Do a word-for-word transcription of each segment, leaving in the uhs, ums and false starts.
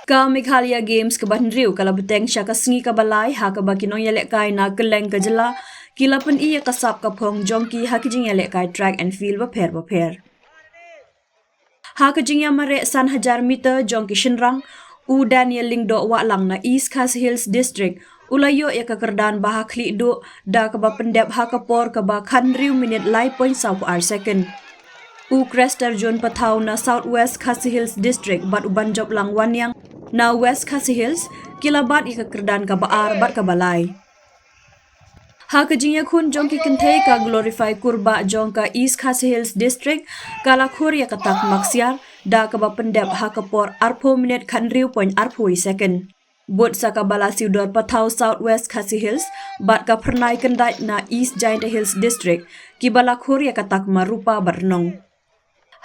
Ka Meghalaya Games kaba hynriew ka la bteng sha ka sngi kaba lai, ha kaba ki nongïalehkai na kylleng ka jylla ki la pyni ïa ka sap ka phong jong ki ha ki jingïalehkai track and field bapher bapher. Ha ka jingïamareh san hajar meter jong ki shynrang, u Daniel Lyngdoh Wahlang na East Khasi Hills District u la ïoh ïa ka kyrdan ba ha khlieh duh da kaba pyndep ha ka por kaba khathynriew minit lai point saw phew ar second. U Chrestarjun Pathaw na South West Khasi Hills District bad u Banjoplang Wanniang na West Khasi Hills ki la bat ïa ka kyrdan kaba ar bad kaba lai. Ha ka jingïakhun jong ki kynthei, ka Glorify Kurbah jong ka East Khasi Hills District ka la khur ïa ka takma ksiar da kaba pyndep ha ka por arphew minit khathynriew point arphew second. Bud sa ka Balasiewdor Pathaw South West Khasi Hills bad ka Phyrnai Kyndait na East Jaintia Hills District kiba la khur ïa ka takma rupa bad rnong.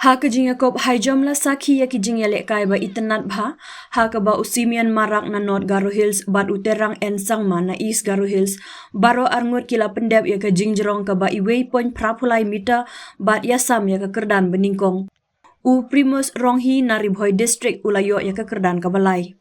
Ha ka jingïakop high jump la sakhi ïa ki jingïalehkai ba itynnad bha, ha kaba u Simeon Marak na North Garo Hills bad u Terang N Sangma na East Garo Hills baroh arngut ki la pyndep ïa ka jingjrong kaba iwei point phra phew lai meter bad ïasam ïa ka kyrdan banyngkong. U Primus Ronghi na Ri Bhoi District u la ïoh ïa ka kyrdan kaba lai.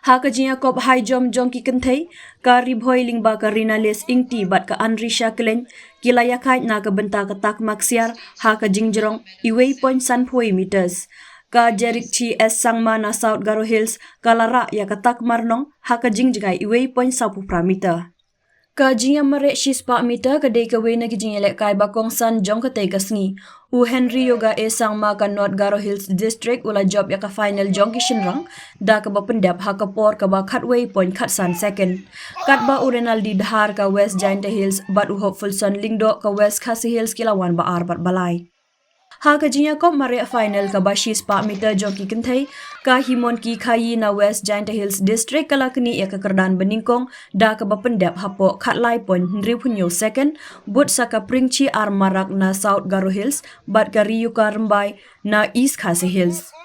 Ha ka jingïakop high jump jong ki kynthei, ka Ri Bhoi lyngba ka Rinalis Ingti bad ka Anrisha Klein ki la ïakhaid na ka bynta ka takma ksiar ha ka jingjrong iwei point san phew meters. Ka Jerichi S Sangma na South Garo Hills ka la rah ïa ka takma rnong ha ka jingjngai iwei point saw phew phra meter. Ka jingïamareh shispah meter ka dei kawei na ki jingïalehkai ba kongsan jong katei ka sngi. U Henry Yoga A Sangma ka North Garo Hills District u la jop ïa ka final jong ki shynrang da kaba pyndep ha ka por kaba khatwei point khatsan second. Katba u Renaldi Dhar ka West Jaintia Hills bad u Hopefulson Lyngdoh ka West Khasi Hills ki la wan ba ar bad ba lai. Ha ka jingïakop mareh final kaba shispah meter jong ki kynthei, ka Himonki Khayi na West Jaintia Hills District ka la knieh ïa ka kyrdan banyngkong da kaba pyndep hapoh khatlai point hynriew phew hynñiew second, bud sa ka Pringchi R Marak na South Garo Hills bad ka Riyuka Rymbai na East Khasi Hills.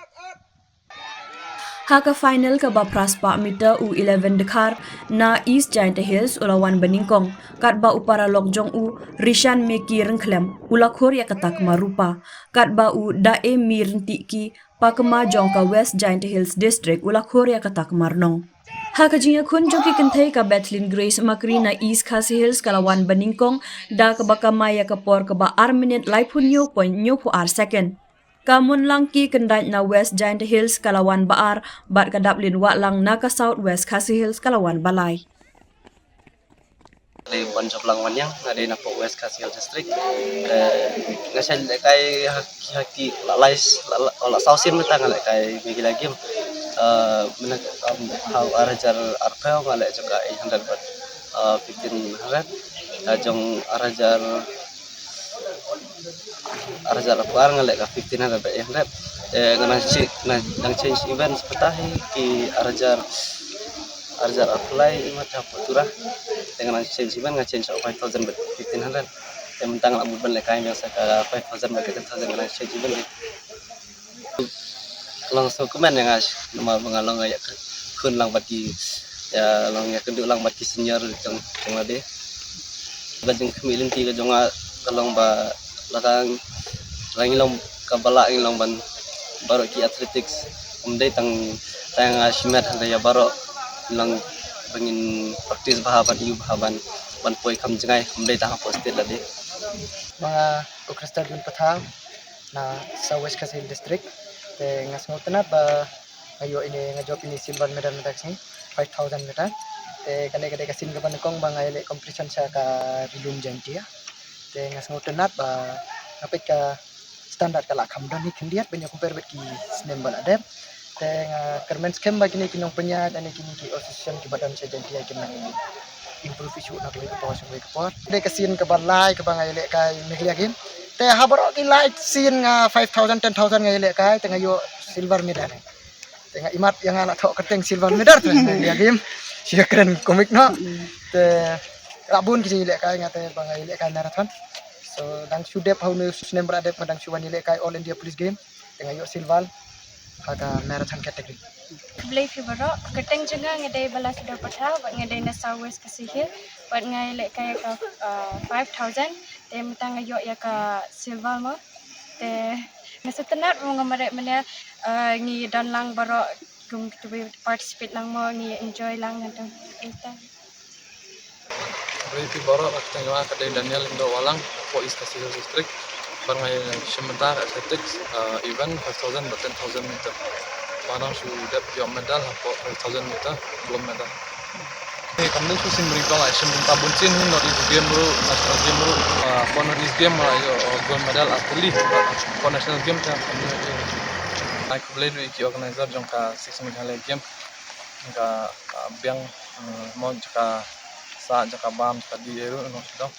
Ha ka final kaba phra spah meter, u Eleven Dkhar na East Jaintia Hills u la wan banyngkong, katba u paralok jong u Rishan Meki Ryngkhlem u la khur ïa ka takma rupa, katba u Daemi Ryntihki Pakma jong ka West Jaintia Hills District u la khur ïa ka takma rnong. Ha ka jingïakhun jong ki kynthei, ka Bethlyn Grace Makri na East Khasi Hills ka la wan banyngkong da kaba kamai ïa ka por kaba ar minit lai phew hynñiew point hynñiew phew ar second. Ka Munlangki Kyndait na West Jaintia Hills ka la wan ba ar bad ka Daplin Wahlang na ka South West Khasi Hills ka la wan ba lai. Dei Banjoplang Wanniang, nga dei napoh West Khasi Hills District. Eh, nga shait lehkai ha ki, ha ki la lai, la, la, la saw sien mynta nga lehkai Meghalaya Game. Eh, mynta, um, ha u ar hajar arphew nga leh jong ka eight hundred bad, eh, fifteen hundred. Eh, jong ar hajar ar hajar arphew ar nga leh ka fifteen hundred bad eight hundred. Eh, nga nang chi-, nga nang change event mynta hi ki ar hajar, ar hajar arphew lai i mynta ha Tura. Eh, nga nang change event, nga change five thousand bad fifteen hundred. Eh, mynta nga la mut ban lehkai biang sa ka five thousand bad ka ten thousand, nga nang change event. Long sngewkmen ïa nga, namar ba nga long ïa khun lang bad ki, ïa long ïa kynduh lang bad ki senior jong, jong lade. Ba jingkhmih lynti ka jong nga ka long ba la ka ngi long kaba lah ngi long ban baroh ki athletics. Ym dei tang, tang nga shimet, hynrei ïa baroh ngi long ba ngin practice bha, ban ïoh bha, ban, ban poi kham jngai, ym dei tang hapoh state lade. Ma nga u Chrestarjun Pathaw na South West Khasi Hills District. Te nga sngewtynnat ba nga ïoh ine, nga jop ine silver medal mynta ka sngi, five thousand meter. Te kane ka dei ka sien kaba nyngkong ba nga ïaleh competition sha ka Ri Lum Jaintia. Te nga sngewtynnat ba nga peit ka standard ka la kham don hi khyndiat ban ïa compare bad ki snem ba la dep. Te nga kyrmen skhem ba kine ki nongpynïaid lane kine ki association kiba don sha Jaintia kin nang improve issue na kawei ka por sha kawei ka por. Dei ka sien kaba lai kaba nga ïalehkai Meghalaya Game. Te ha baroh ki lai sien nga five thousand, ten thousand nga ïalehkai, te nga ïoh silver medal. Te nga imat ïa nga la thoh kyrteng silver medal te Meghalaya Game. Shi kren komik noh. Te la bun ki jingïalehkai nga te ba nga ïalehkai marathon. So dang shu dep ha une u snem ba la dep nga dang shu wan ïalehkai All India Police Game. Te nga ïoh silver ha ka marathon category. Khublei phi baroh, kyrteng jong nga nga dei Balasiewdor Pathaw, bad nga dei na South West Khasi Hills, bad nga ïalehkai ïa ka, uh, five thousand, te mynta nga ïoh ïa ka silver mo. Te nga sngewtynnat ba nga mareh mynne, uh, ngi don lang baroh Kum kita boleh participate lang mo, ngi enjoy lang ngan tu. Ita. Bri pi baroh, ka kyrteng jong nga ka dei Daniel Indo Walang, hapoh East Khasi Hills District. Bad nga ïa shim bynta ka athletics, uh, event five thousand bad ten thousand meter. Ba nga dang shu dep ïoh medal hapoh five thousand meter, gold medal. Te kam dei shu sim ring tang, la shim bynta bun sien hi, North East Game ruh, National Game ruh, uh, hapoh North East Game la ïoh, uh, gold medal archery, hapoh National Game te kam dei. Ai khublei ruh ïa ki organizer jong ka Six Meghalaya Game. Ka, ah, biang, mm, mo jaka sah, jaka bam, jaka die ruh, no, sdang.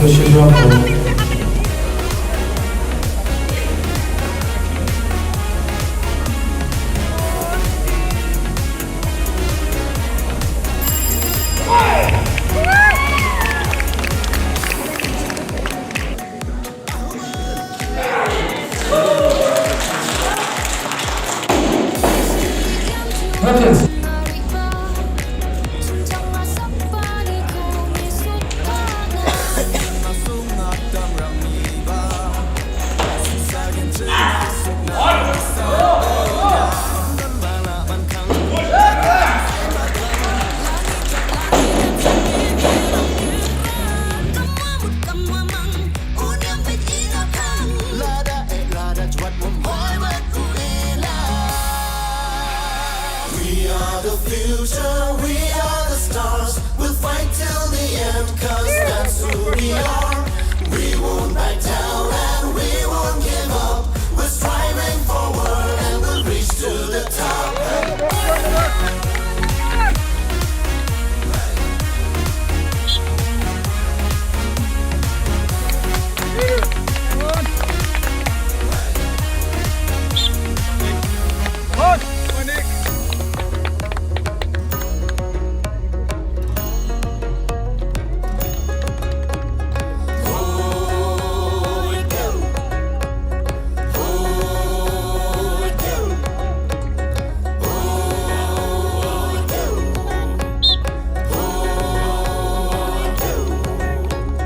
We are the future, we are the stars. We'll fight till the end, 'cause that's who we are. We won't back down and we won't give up. We're striving forward and we'll reach to the top.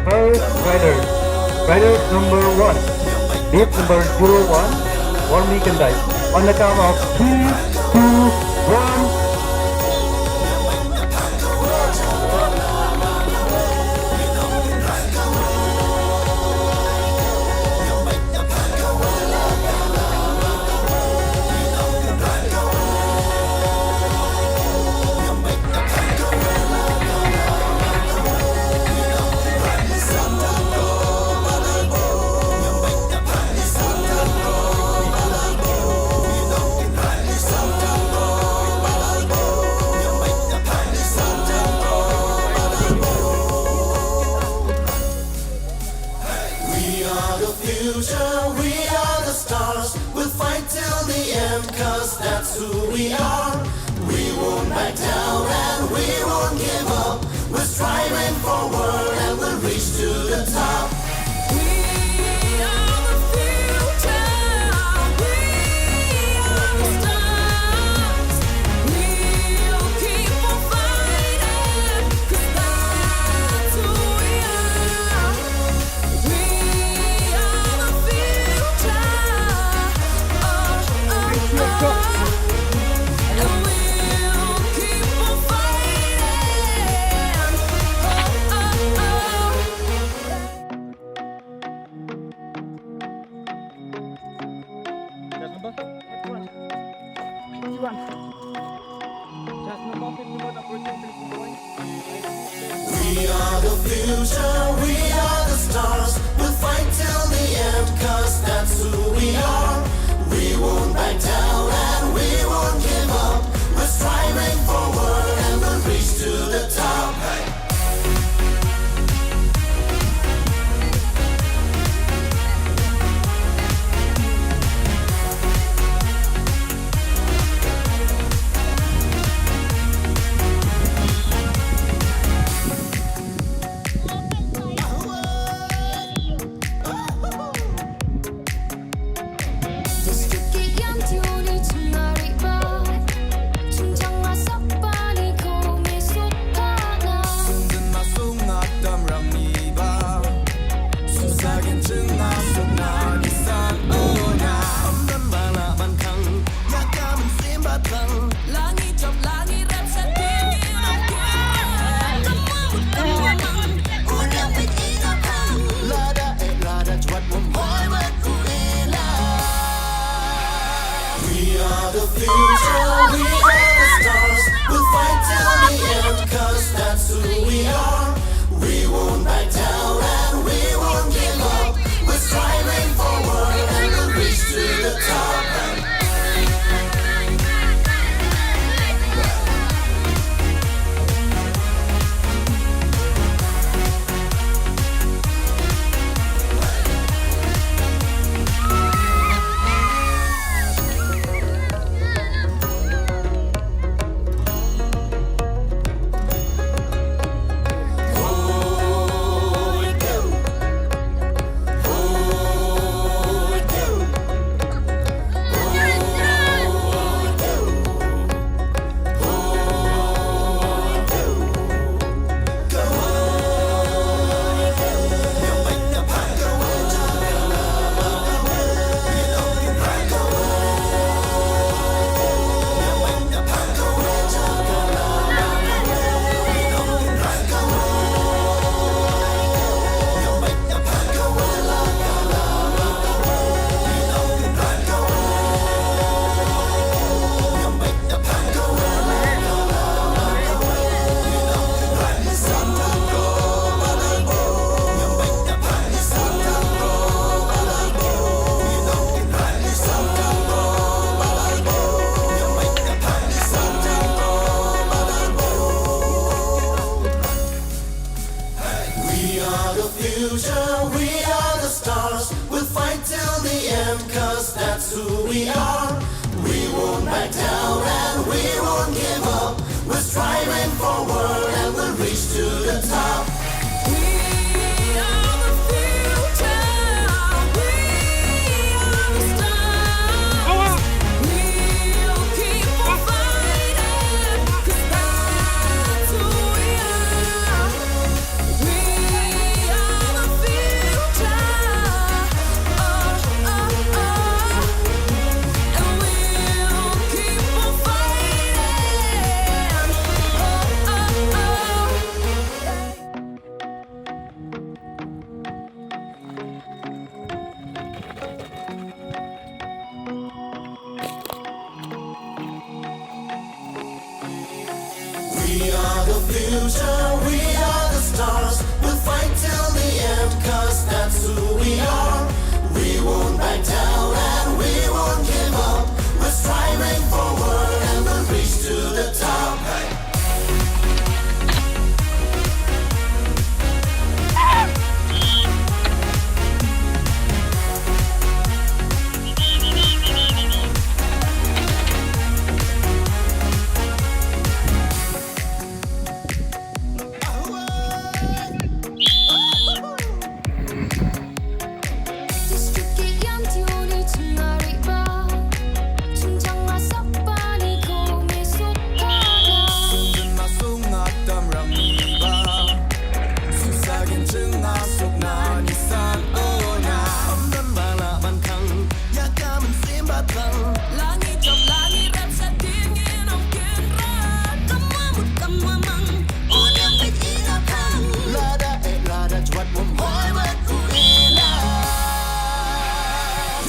First rider, rider number one, bib number zero one, Warmi Khyndai. On the count of three, two, one. We are the future, we are the stars. We'll fight till the end, 'cause that's who we are. We won't back down and we won't give up. We're striving forward and we'll reach to the top. We are the future, we are the stars. We'll keep on fighting, 'cause that's who we are. We are the future. Oh, oh, oh. And we'll keep on fighting. Oh, oh, oh. Fifty-one. Just number fifty-one approaching finishing point. We are the future, we are the stars. We'll fight till the end, 'cause that's who we are. We won't back down and we won't give up. We're striving forward and we'll reach to the top. Who we are, we won't back down and we won't give up. We're striving forward and we'll reach to the top. We are the future. We are the stars. We'll keep on fighting, 'cause that's who we are. We are the future. Oh, oh, oh. And we'll keep on fighting. Oh, oh, oh. We are the future, we are the stars. We'll fight till the end, 'cause that's who we are. We won't back down and we won't give up. We're striving forward and we'll reach to the top. Hey.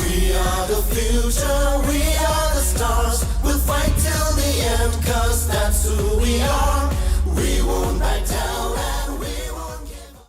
We are the future, we